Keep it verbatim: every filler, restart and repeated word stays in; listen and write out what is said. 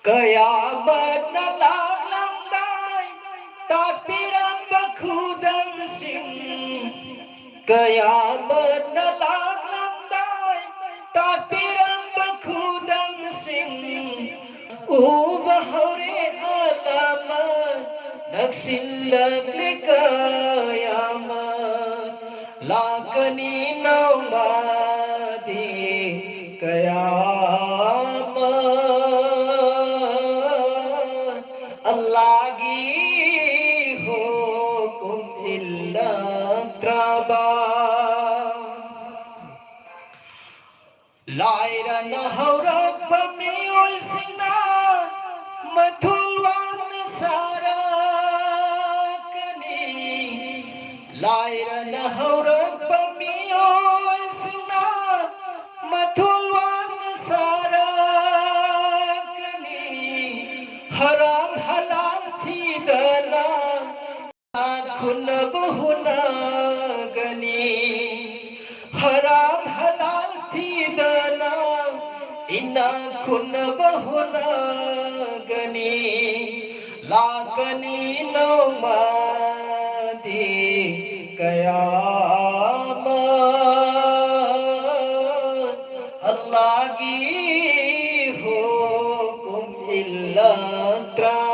ꯀꯌꯥꯃꯠꯅ ꯂꯥꯛꯂꯝꯗꯥꯏ ꯇꯥꯛꯄꯤꯔꯝꯕ ꯈꯨꯗꯝꯁꯤꯡ, ꯀꯌꯥꯃꯠꯅ ꯂꯥꯛꯂꯝꯗꯥꯏ ꯇꯥꯛꯄꯤꯔꯝꯕ ꯈꯨꯗꯝꯁꯤꯡ ꯎꯕ ꯍꯧꯔꯦ ꯑꯂꯥꯃꯠ ꯅꯛꯁꯤꯜꯂꯛꯂꯦ ꯀꯌꯥꯃꯠ ꯂꯥꯛꯀꯅꯤ ꯅꯣꯡꯃꯗꯤ ꯀꯌꯥꯃꯠ ꯑꯜꯂꯥꯒꯤ ꯍꯨꯀꯨꯝ ꯏꯜꯂꯛꯇ꯭ꯔꯕ ꯂꯥꯏꯔꯅ ꯍꯧꯔꯛꯄ ꯃꯤꯑꯣꯏꯁꯤꯡꯅ ꯃꯊꯨꯜ ꯋꯥꯡꯅ ꯁꯥꯔꯛꯀꯅꯤ꯫ ꯂꯥꯏꯔꯅ ꯍꯧꯔꯛꯄ ꯃꯤꯑꯣꯏꯁꯤꯡꯅ ꯃꯊꯨꯜ ꯋꯥꯡꯅ ꯁꯥꯔꯛꯀꯅꯤ꯫ ꯍꯔꯥꯝ ꯍꯂꯥꯜ ꯊꯤꯗꯅ ꯈꯨꯟꯅꯕ ꯍꯣꯠꯅꯒꯅꯤ꯫ ꯍꯔꯥꯝ ꯍꯂꯥꯜ ꯊꯤꯗꯅ ꯏꯅꯥꯛ ꯈꯨꯟꯅꯕ ꯍꯣꯠꯅꯒꯅꯤ꯫ ꯂꯥꯛꯀꯅꯤ ꯅꯣꯡꯃꯗꯤ ꯀꯌꯥꯃꯠ ꯑꯜꯂꯥꯒꯤ ꯍꯨꯀꯨꯝ ꯏꯜꯂꯛꯇ꯭ꯔꯕ